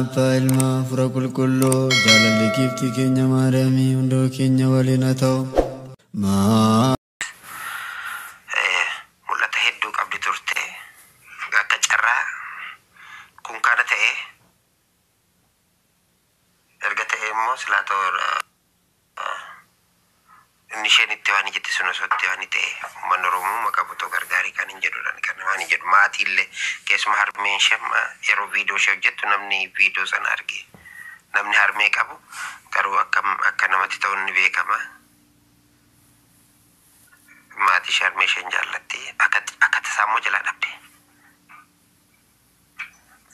Abbaa, Ilma, Hafuura Qulqulluu, jaalalli giiftii keenya Maariyaamii hundoo keenya waliin haa ta'u. Mul'ata hedduu qabdi turte. Akka carraa kun kana ta'e, erga ta'e immoo silaa ta'u inni isheen itti waan jette sun osoo itti waan ta'e, uummanni Oromoo maqaa botoo gargaarii kan hin jedhudha kan waan hin jedhu. Maatii illee, keessuma harmeen ishee, amma yeroo viidiyoo ishee hojjettu, namni viidiyoo sana arge, namni harmee qabu garuu akkam akka namatti ta'u ni beekama. Maatii ishee, harmee isheen jaallatti, akka tasaa immoo jalaa dhabde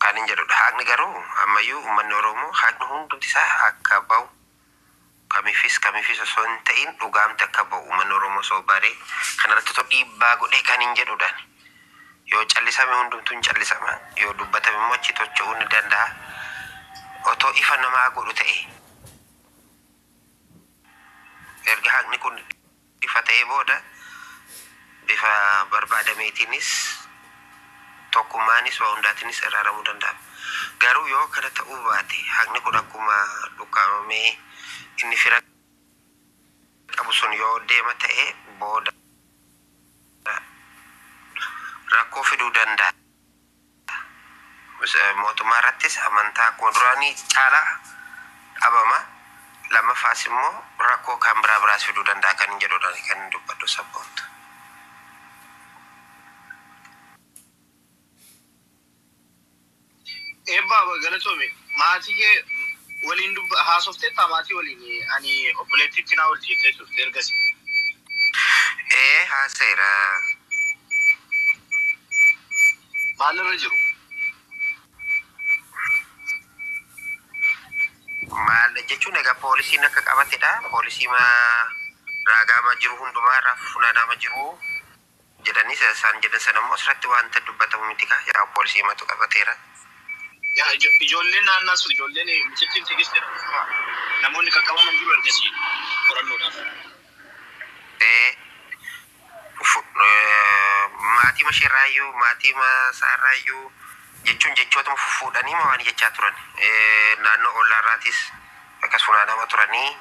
kan hin jedhudha. Haqni garuu ammayyuu uummanni Oromoo haqni hundumti isaa akka bahu, kamiifis kamiifis osoo hin ta'in, dhugaamti akka bahu uummanni Oromoo osoo baree kanarratti otoo dhiibbaa godhee kan hin jedhudhaan. Yoo callisame hundumtuu hin callisama, yoo dubbatame immoo achi tocho'uu ni danda'a. Otoo ifa namaa godhu ta'e, erga haqni kun ifa ta'ee booda, bifa barbaadameetiinis, tokkummaanis, waa hundaatiinis araaramuu danda'a. Garuu yoo kana ta'uu baate, haqni kun akkuma dhukkaamamee inni fira qabu sun yoo deema ta'e, booda rakkoo fiduu danda'a. Mootummaa irrattis amantaa akkuma duraanii caalaa dhabama. Lammaffaas immoo rakkoo kan biraa biraas fiduu danda'a kan hin jedhudha kan hin dubbadhu, sabboontu. Eebbaa, galatoomi. Maatii kee waliin dubba haasofteetta? Maatii waliin ani obboleettiitti naa olti jettee turte ergasi. Ee, haaseera. Maalirra jiru? Maal jechuun, egaa poolisiin akka qabatedha. Poolisii maa raagaama jiru hundumaa irraa funaanama jiru jedhanii isaan jedhan sana immoo asirratti wanta dubbatamu miti kaa, yaa poolisii matu qabateera. Yaa ijoolleen naannaa sun, ijoolleen mucittiin Tigist jedhamu, namoonni qaqqabaman jiru ergasii qorannoodhaaf? Ee, maatii masheerraayyuu, maatii masaarraayyuu jechuun jechootuma fufuudhanii ma waan jechaa turan. Naannoo ollaarraatis akkas funaanama turanii,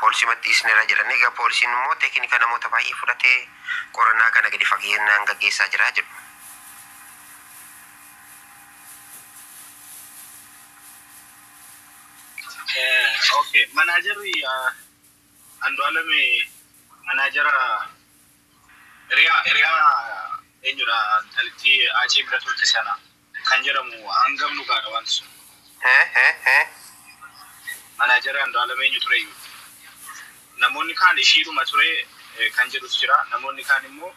poolisii maxxiisneerra jedhanii. Egaa poolisiin immoo teeknika namoota baay'ee fudhatee qorannaa kana gadi fageenyaan gaggeessaa jira jedhu. Okay, manaajarri Andu'aalem manaajara hiriyaa eenyudha, intalittii Acee bira turte sana kan jedhamu hangam dhugaadha wanti sun? Manaajara Andu'aalem eenyu ture iyyuu? Namoonni kaan ishiidhuma ture kan jedhus jira. Namoonni kaan immoo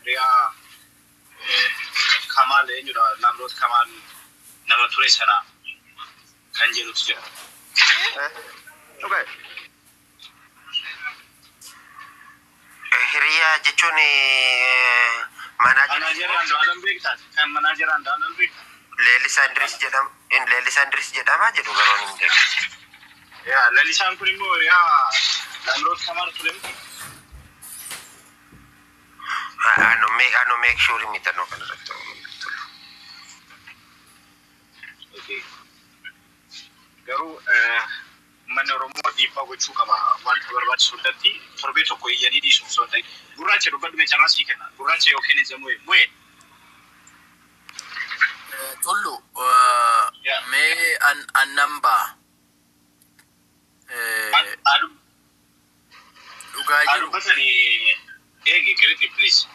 hiriyaa Kamaal eenyudha, Lamroot Kamaal nama ture sana kan jedhutu jira. Dhugaa. Hiriyaa jechuun manaajara Manaajara Andu'aalem beektaati? Kan manaajara Andu'aalem beektaa? Leellisaa Indiris jedhama. Leellisaa Indiris jedhama jedhu, garuu hin beeku. Yaa, Lalisaan kun immoo hiriyaa Lamroot Kamaal ture miti? Ano make sure miti anoo kanarratti. Okay. Garuu uummanni Oromoo dhiibbaa gochuu qaba wanta barbaachisu hundatti, torbee tokko iyyanii dhiisuuf osoo hin ta'in. Gurraacha, dubbadhu, mee carraa sii kenna. Gurraacha yookiin ija mu'e. Mu'e. Tullu, Yaa. mee an nan ba'a. Dhugaa Haa jiru. dubbatanii, eegi qirixi, please.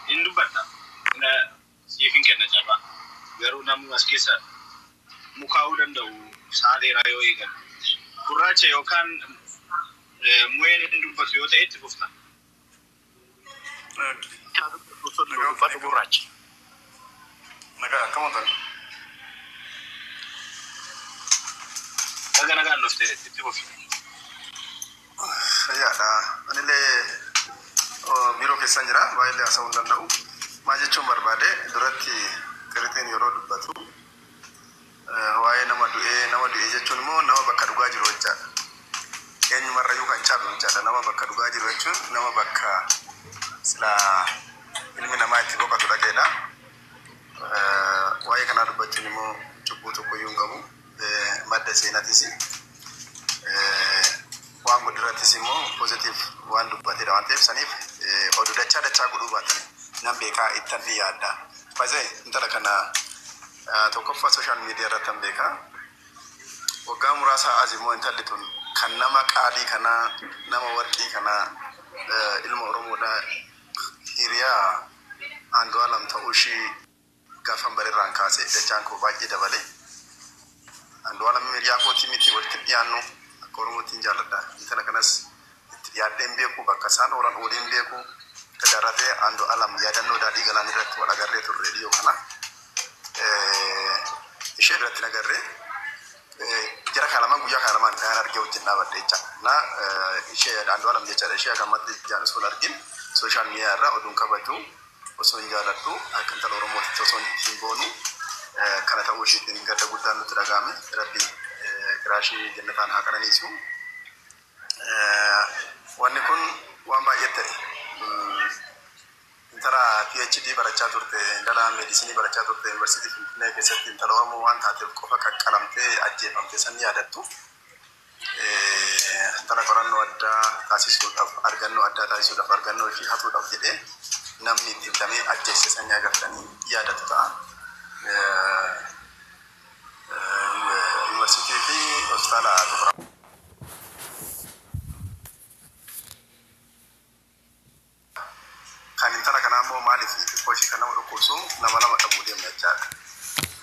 Hin dubbatta. Siif hin kenna carraa. Garuu namni as keessa mukaa'uu danda'u sa'a dheeraa yoo eegan. Gurraacha yookaan mu'een hin dubbatu yoo ta'e, itti fufta. Dubbadhu, gurraacha. Nagaa, akkam ooltan? Naga nagaan dhufte, itti fufi. Fayyaadha. Anillee biiroo keessan jira. Baay'ee haasa'uu hin danda'u. Maal jechuun barbaade, duratti qirixeen yeroo dubbatu waa'ee nama du'ee, nama du'ee jechuun immoo nama bakka dhugaa jiru jechaadha. Eenyumarrayyuu kan caalu jechaadha. Nama bakka dhugaa jiru jechuun nama bakka silaa ilmi namaa itti boqotu dhaqeedha. Waa'ee kanaa dubbachuun immoo Cubbuu tokkoyyuu hin qabu. Madda seenaatis waan godhirrattis immoo positive waan dubbatedha waan ta'eef, saniif oduu dachaa dachaa godhuu baatan nan beekaa ittan dhiyaadha. Baay'ee intala kana tokkoffaa social media irratti nan beekaa. Waggaa muraasa as immoo intalli tun kan nama qaalii kanaa, nama warqii kanaa, ilma Oromoodhaa, hiriyaa Andu'aalam ta'uu ishii gaafan barirraan kaasee dachaan koo baay'ee dabale. Andu'aalam hiriyaa kootii miti, walitti dhiyaannu, akka Oromootiin jaalladha. Intala kanas itti dhiyaadhee hin beeku, bakka isaan oolan oolee hin beeku. Tajaajila Andu'aalam yaadannoo daadhii galaan irratti wal agarree turre dhiyoo kana. Ishee irratti nagarree jara kana lamaan guyyaa kana lamaan kan argee wajjin dhaabadhe jecha. Na ishee Andu'aalam jechaadha. Ishee akka ammatti ijaan osoo hin argin social media irraa oduun kabaju, osoo hin jaaladhu, akka intala Oromootitti osoo hin boonu, kana ta'uu isheetiin gadda guddaan nutti dhaga'ame. Rabbi kiraashii jannataan haa qananiisu. Wanni kun waan baay'ee ta'e. Intala PhD barachaa turte, intala meedisinii barachaa turte, Yuunivarsiitii Finfinnee keessatti intala Oromoo waan taateef qofa qaqqalamtee ajjeefamte san yaadattu. Intala qorannoo addaa taasisuudhaaf, argannoo addaa taasisuudhaaf, argannoo ishii hatuudhaaf jedhee namni itti bitamee ajjeesse sanii agartanii yaadatu ta'a. Yuunivarsiitii fi hospitaala Tukuraa. Kan intala kanaa immoo maaliif xiqqoo ishii kan nama dhukkubsu, nama lama dhabuu deemna jechaadha.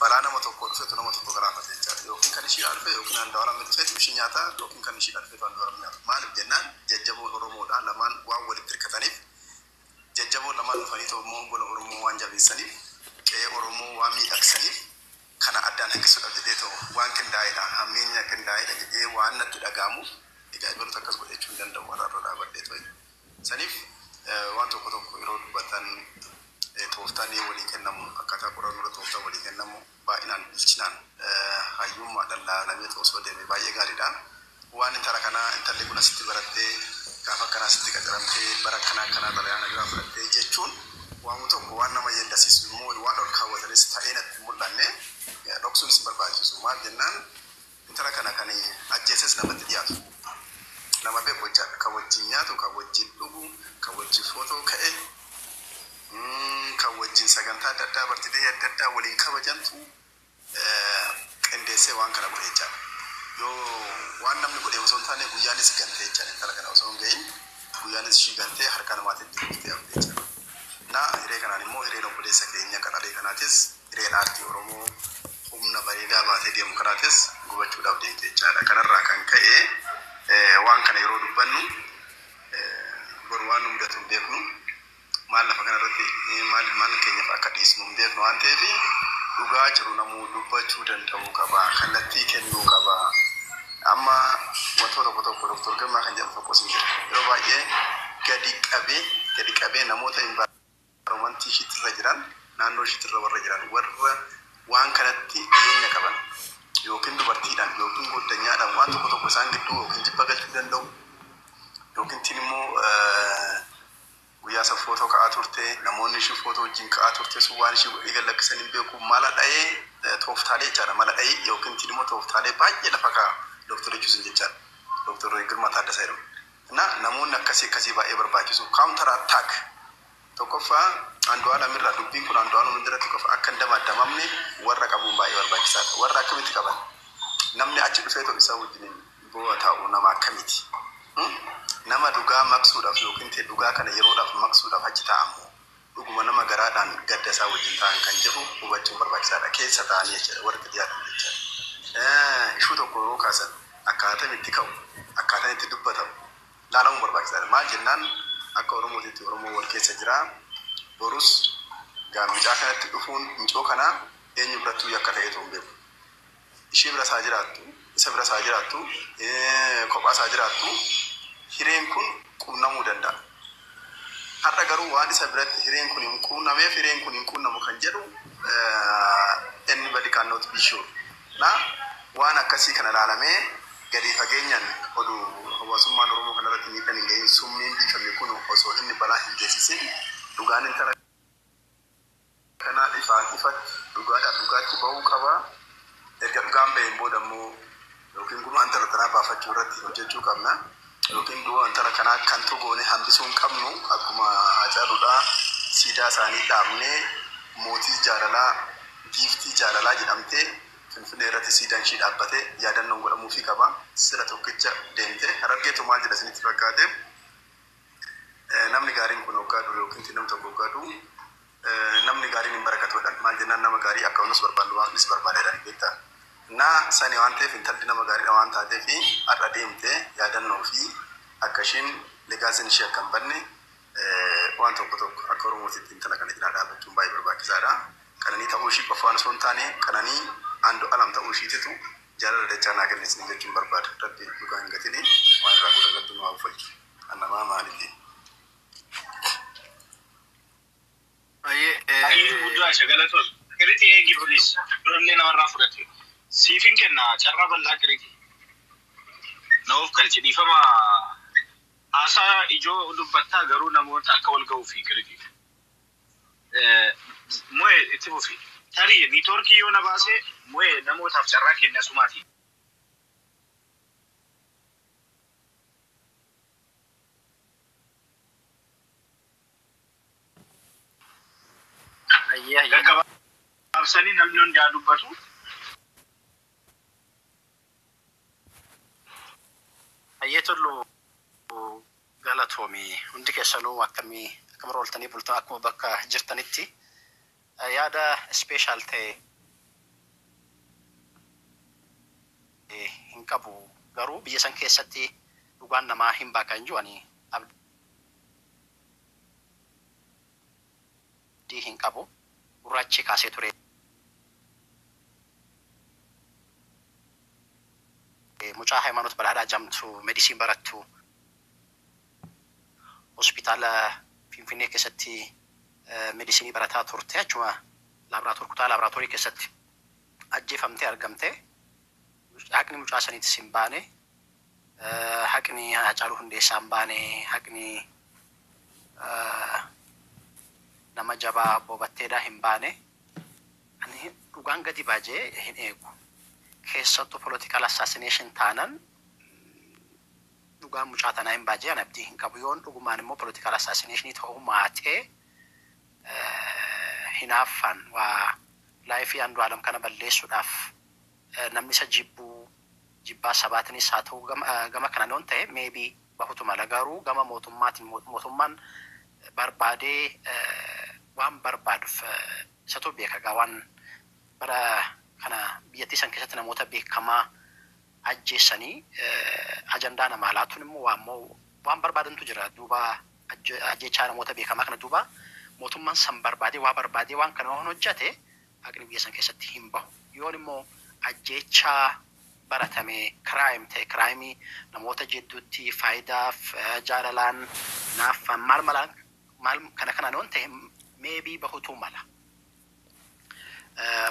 Balaa nama tokko dhufetu nama tokko galaafate jechaadha. Yookiin kan ishii dhufe yookiin Andu'aalam dhufetu ishii nyaata, yookiin kan ishii dhufetu Andu'aalam nyaata. Maaliif jennaan, jajjaboon Oromoodha lamaan waan walitti hirkataniif, jajjaboon lamaan dhufanii immoo gola Oromoo waan jabeessaniif, qe'ee Oromoo waan miidhagsaniif, kana addaan hanqisuudhaaf jedhee ta'u waan qindaa'edha, hammeenya qindaa'edha jedhee waan natti dhaga'amuuf, egaa ibaluutu akkas godhe jechuu hin danda'u warra irra dhaabadhee ta'e. Saniif waan tokko tokko yeroo dubbatan tooftaan walii kennamu, akkaataa qorannoo tooftaan walii kennamu baay'inaan bilchinaan hayyummaadhaan laalamee osoo deeme baay'ee gaariidha. Waan intala kanaa, intalli kun asitti barattee, gaafa akkanaa asitti qacaramtee, bara akkanaa akkanaa xalayaan biraa fudhattee jechuun waamu tokko waan nama yeellasiisu immoo waan ol kaawwatanis ta'ee natti hin mul'anne, dhoksuunis hin barbaachisu. Maal jennaan, intala kana kan ajjeeses namatti dhiyaatu. Nama beeku jechaadha. Kan wajjin nyaatu, kan wajjin dhugu, kan wajjin footoo ka'e, kan wajjin sagantaa adda addaa, birthday adda addaa waliin kabajantu qindeessee waan kana godhe jechaadha. Yoo waan namni godhe osoo hin taane, guyyaanis gantee jechaadha, intala kana osoo hin gahin guyyaanis ishii gantee harka namaatti dhuftee hafte jechaadha. Na hiree kanaan immoo hireen obboleessa keenya qaxalee kanaatis, hireen aartii Oromoo humna bareedaa baatee deemu kanaatis gubachuudhaaf deemte jechaadha. Kanarraa kan ka'e waan kana yeroo dubbannu, boru waan nu mudatu hin beeknu, maal lafa kanarratti maal maal keenyaaf akka dhiisnu hin beeknu waan ta'eef, dhugaa jiru namuu dubbachuu danda'uu qaba, kallattii kennuu qaba. Amma wantoota tokko tokko Dr. Girmaa kan jedhamu tokkos hin jira. Yeroo baay'ee gadi qabee gadi qabee namoota environmentii ishiitirra jiran, naannoo ishiitirra warra jiran, warra waan kanatti dhiyeenya qaban, yookiin dubartiidhaan yookiin goddanyaadhaan waan tokko tokko isaan gidduu yookiin jibba galchuu danda'u, yookiin tiin immoo guyyaa san footoo ka'aa turte, namoonni ishii footoo wajjin ka'aa turte sun waan ishii godhee gad lakkisan hin beeku, mala dha'ee tooftaalee jechaadha, mala dha'ee yookiin tiin immoo tooftaalee baay'ee lafa ka'a dooktorri sun jechaadha. Dooktorri Girmaa Taaddasaa jedhamu. Na namoonni akkasii akkasii baay'ee barbaachisu. Counter attack tokkoffaa Andu'aalam irraa, dubbiin kun Andu'aalam irratti qofa akka hin damaaddamamne warra qabuun baay'ee barbaachisaadha. Warra akkamitti qaban? Namni achi dhufee ta'u isaa wajjin bu'aa taa'u nama akkamiiti? Nama dhugaa maqsuudhaaf yookiin ta'e dhugaa kana yeroodhaaf maqsuudhaaf achi taa'amu, dhuguma nama garaadhaan gadda isaa wajjin ta'an kan jedhu hubachuun barbaachisaadha. Keessa ta'anii jechuudha, warri dhiyaatan jechuudha. Ishuu tokko yeroo kaasan akkaataan itti ka'u, akkaataan itti dubbatamu laalamuun barbaachisaadha. Maal jennaan, akka Oromootitti Oromoo wal keessa jira. Borus mucaa kanatti dhufuun mucoo kanaa eenyu birattuu yakka ta'eetu hin beeku. Ishee bira isaa jiraattu, isa bira isaa jiraattu, kophaa isaa jiraattu, hireen kun quunnamuu danda'a. Har'a garuu waan isa biratti hireen kun hin quunnameef, hireen kun hin quunnamu kan jedhu anybody cannot be sure. Na waan akkasii kana ilaalamee gadi fageenyaan oduu hawaasummaan Oromoo kanarratti miidhaan hin gahin, summiin dhiifame kun osoo inni balaa hin geessisin, dhugaan intala kanaa ifaan ifatti dhugaadhaaf dhugaatti bahuu qaba. Erga dhugaan baheen booda immoo yookiin gumaa intala tanaa baafachuu irratti hojjechuu qabna. Yookiin du'a intala kanaa kan goone hambisuu hin qabnu. Akkuma Hacaaluudhaa siidaa isaanii dhaabnee, mootii jaalalaa, giiftii jaalalaa jedhamtee Finfinnee irratti siidaan ishii dhaabbatee yaadannoon godhamuufii qaba. Sila tokkicha deemte Harargeetu maal jedha isinitti fakkaate? Namni gaariin kun hoggaa du'u yookiin namni tokko hoggaa du'u, namni gaariin hin barakatu jedhan. Maal jennaan, nama gaarii akka nus barbaannu Waaqnis barbaada jedhan, beektaa. Naa sani waan ta'eef, intalli nama gaariidha waan taateef, har'a deemte yaadannoo fi akka ishiin legacyn ishee akka hin badne waan tokko tokko akka Oromootitti intala kana cinaa dhaabbachuun baay'ee barbaachisaadha. Qananii ta'uu ishii qofaan osoo hin taane, Qananii Andu Alam ta'uu ishiititu jaalala dachaa naa kenne isin jechuun barbaada. Rabbi dhugaa hin gatini, waan irraa godha Rabbi nu haa uffalchu. Annamaa maaliiti? Hayyuu guddaa isa galatoon. Qiritii eegi please. Durallee namarraa fudhate. Siifin kenna carraa bal'aa, qiritii. Na of galchi, dhiifama, haasaa ijoo dubbattaa, garuu namoota akka wal ga'uu fi qiritii. Mo'ee itti fufi. Tarii networkii yoo na baase, mo'ee namootaaf carraa kenna sumaati. Ayyee ayyee. Gaggabaabsanii namni hundi haa dubbatu. Ayyee Tullu, galatoomi. Hundi keessanuu akkamii, akkamirra ooltanii bultan? Akkuma bakka jirtanitti yaada special ta'e hin qabu, garuu biyya san keessatti dhugaan namaa hin baaka hin jiru, ani abdii hin qabu. Gurraachi kaasee ture, mucaa Hayimaanoot Badhaadhaa jamtu, medicine barattu, hospitaala Finfinnee keessatti medicine barataa turte, achuma laaboraatoorii, kutaa laaboraatoorii keessatti ajjeefamtee argamte. Haqni mucaa saniitis hin baane, haqni Hacaaluu Hundeessaa hin baane, haqni nama jabaa Bobatteedhaa hin baane. Ani dhugaan gadi baajee hin eegu. Keessattuu political assassination taanan dhugaan mucaa tanaa hin baajee ani abdii hin qabu. Yoon dhugumaan immoo political assassination ta'uu maatee, hinaaffaan waa life Andu'aalam kana balleessuudhaaf namni isa jibbuu, jibbaa sabaatinis haa ta'u, gama kanaan yoon ta'e maybe bahutu mala. Garuu gama mootummaatiin, mootummaan barbaadee waan barbaaduuf isatu beeka gaa. Waan bara kana biyyattii san keessatti namoota beekamaa ajjeessanii ajandaa namaa laatuun immoo waan waan barbaadantu jira duuba ajjeechaa namoota beekamaa kana duuba. Mootummaan san barbaadee, waa barbaadee waan kana waan hojjate, haqni biyya san keessatti hin bahu. Yoon immoo ajjeechaa baratame, crime ta'e, crime namoota jidduutti faayidaaf, jaalalaan, naaffaan, maal malaan, maal kana kanaan yoon ta'e maybe bahutu mala.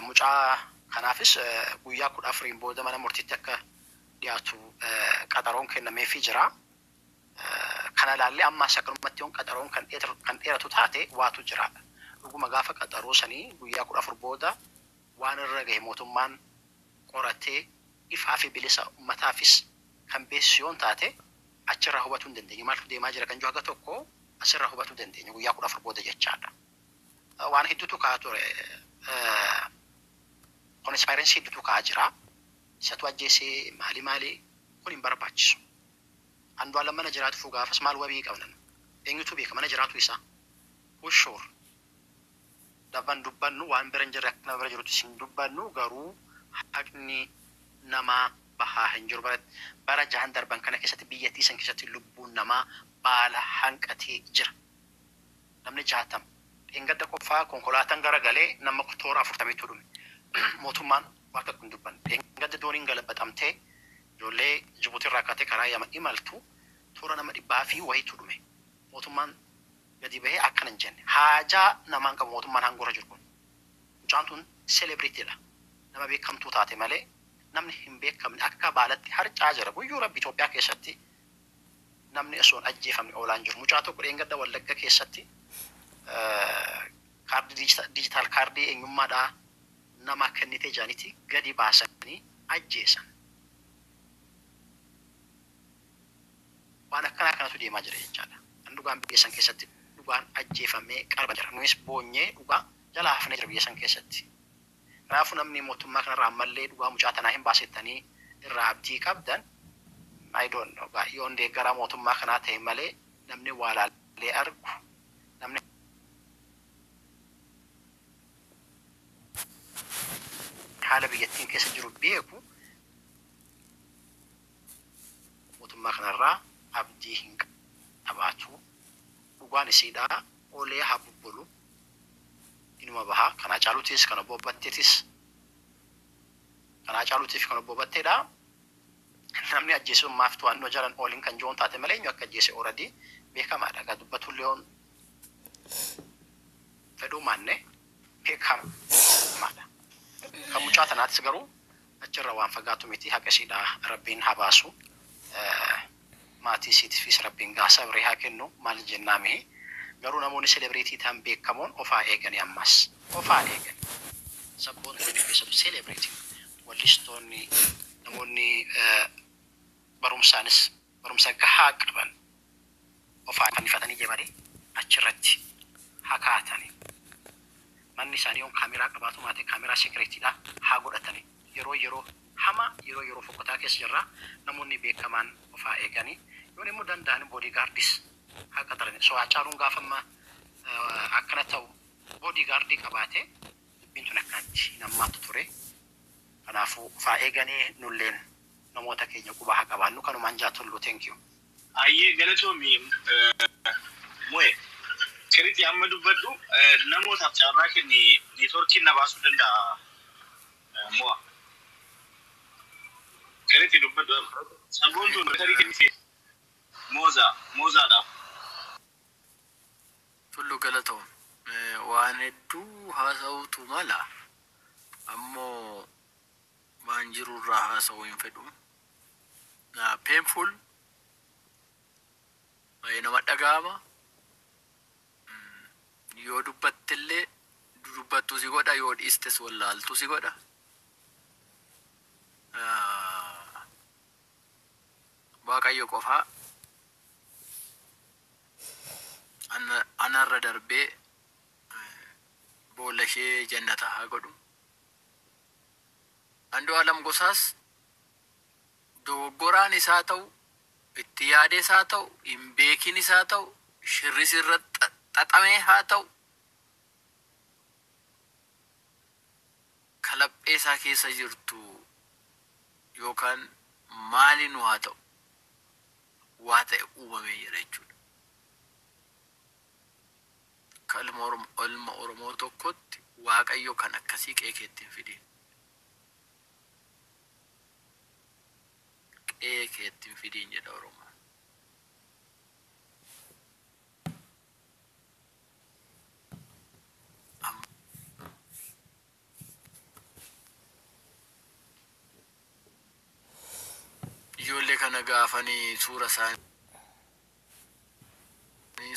Mucaa kanaafis guyyaa 14n booda mana murtiitti akka dhiyaatu qaxaroon kennameefii jira. Kana ilaallee ammaas akkanumatti yoon qaxaroon kan dheeratu taate waatu jira. Dhuguma gaafa qaxaroo sanii guyyaa 14 booda waan irra gahe mootummaan qoratee ifaa fi bilisa ummataafis kan beeksisu yoon taate, achirraa hubatuu hin dandeenye. Maaltu deemaa jira kan jiru haga tokko asirraa hubatuu dandeenya guyyaa 14 booda jechaadha. Waan hedduutu ka'aa ture. Conspiracy hedduutu ka'aa jira. Isatu ajjeesee, maali maali, kun hin barbaachisu. Andu'aalam mana jiraatu gaafas maal wabii qabna? Eenyutu beeka mana jiraatu isaa? Sure. Daban dubbannu waan bira hin jirre, akka nama bira jirutti hin dubbannu, garuu haqni namaa bahaa hin jiru. Bara jahan darban kana keessatti biyyattii san keessatti lubbuun namaa baala hanqatee jira. Namni 60 dheengadda qofaa konkolaataan garagalee nama toora 40tu dhume. Mootummaan waan tokko hin dubbanne. Dheengadda dooniin galabaxamtee ijoollee Jibuutii irraa kaatee karaa Yaman imaltu toora nama dhibbaa fi wayitu dhume. Mootummaan gadi bahee akkana hin jenne. Haajaa namaan qabu mootummaan aangoo jiru kun. Mucaan tun celebritydha. Nama beekamtuu taate malee namni hin beekamne akka baalatti harcaa jira. Guyyuu Rabbi Itoophiyaa keessatti namni osoo hin ajjeefamne oolaa hin jiru. Mucaa tokko dheengadda Wallagga keessatti kaardii digital kaardii eenyummaadhaa Namaa kennite jedhaniiti gadi baasanii ajjeesan. Waan akkanaa kanatu deemaa jira jechaadha. Kan dhugaan biyya san keessatti dhugaan ajjeefamee qarba jira. Nunis boonyee dhugaa jalaa hafnee jira biyya san keessatti. Kanaafuu namni mootummaa kanarraa ammallee dhugaa mucaa tanaa hin baasettanii irraa abdii qabdan, I don't know. Yoon deeggaraa mootummaa kanaa ta'e malee, namni waa laalee argu, namni haala biyyattiin keessa jiru beeku, mootummaa kanarraa abdii hin qabaatu. Dhugaan isiidhaa olee haa bubbulu, inuma bahaa. Kanaa caalutis kan obbo Batteetis, kanaa caalutiif kan obbo Batteedha. Namni ajjeesuun maaf to'annoo jalan ooliin kan jiruun taate malee, eenyu akka ajjeese already beekamaadha. Egaa dubbatullee yoon fedhuu maanne beekamaadha. Kan mucaa tanaatis garuu achirra waan fagaatu miti. Haqa isiidhaa Rabbiin haa baasu. Maatii isiitiifis Rabbiin gaa sabrii haa kennu, maal jennaa mihi. Garuu namoonni celebrity ta'an beekamoon ofaa eegani, ammas ofaa eegani. Sabboontonni, keessattuu celebrity wallistoonni, namoonni barumsaanis barumsa gahaa qaban, ofaa fannifatanii deemanii achirratti hakaatani. Manni isaanii yoon kaameraa qabaatu maate, kaameraa sekireetiidha haa godhatani. Yeroo yeroo hamaa, yeroo yeroo fokkotaa keessa jirra, namoonni beekamaan ofaa eeganii, yoon immoo danda'an bodyguardis haa qaxarani. So Hacaaluun gaafa amma akkana ta'u bodyguardii qabaate, dubbiin tun akkanatti hin hammaattu ture. Kanaafuu ofaa eeganii, nulleen namoota keenya qubaa haa qabaannu. Kanumaan jaatullu, thank you. Ayyee, galatoomi Mo'e. Kiritii amma dubbadhu, namootaaf carraa kenni, networkiin na baasuu danda'a mo'a. Kiritii dubbadhu. Sabboontuun tarii kennite Moozaa Moozaadhaaf. Tullu, galatoom. Waan hedduu haasa'uutu mala. Ammoo waan jirurraa haasa'uu hin fedhu. Painful, baay'ee nama dhaga'ama. Yoo dubbattillee dubbattuu si godha, yoo dhiistes wallaaltuu si godha. Waaqayyo qofaa anarra darbee boolla ishee jannata haa godhu. Andu'aalam Gosaas dogoggoraan isaa ta'u, itti yaadees haa ta'u, hin beekinis haa ta'u, shirris irra xaxamee haa ta'u, kalaphee isaa keessa jirtu yookaan maalinu haa ta'u, waa ta'e uumamee jira jechuudha. Akka ilma Oromoo tokkotti Waaqayyo kan akkasii qe'ee keetti hin fidin. Qe'ee keetti hin fidin jedha Oromoon. Ijoollee kana gaafanii suura isaanii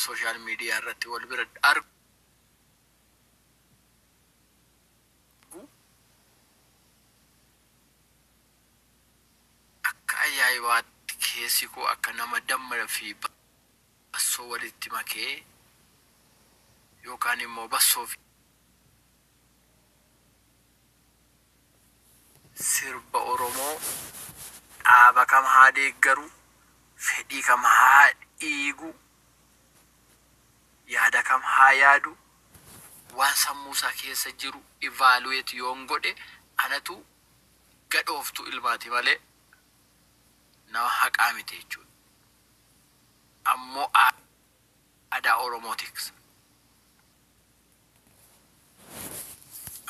social media irratti wal bira argu, akka ajaa'ibaatti keessi koo akka nama damma fi bassoo walitti makee yookaan immoo bassoo fi sirba Oromoo, dhaaba kam haa deeggaru, fedhii kam haa dhiigu, yaada kam haa yaadu, waan sammuu isaa keessa jiru evaluate yoon godhe, anatu gadhooftu ilmaati malee nama haqaa miti jechuudha. Ammoo aadaa Oromoo tiksa.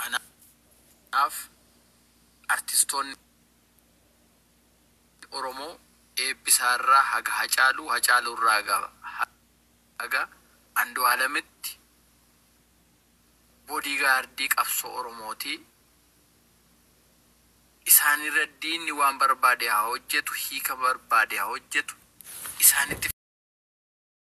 Anaaf artistoonni Oromoo Eebbisaarraa haga Hacaaluu, Hacaaluurraa haga Andu'aalamitti bodyguardii qabsoo Oromooti. Isaanirra diinni waan barbaade haa hojjetu, hiika barbaade haa hojjetu. Isaanitti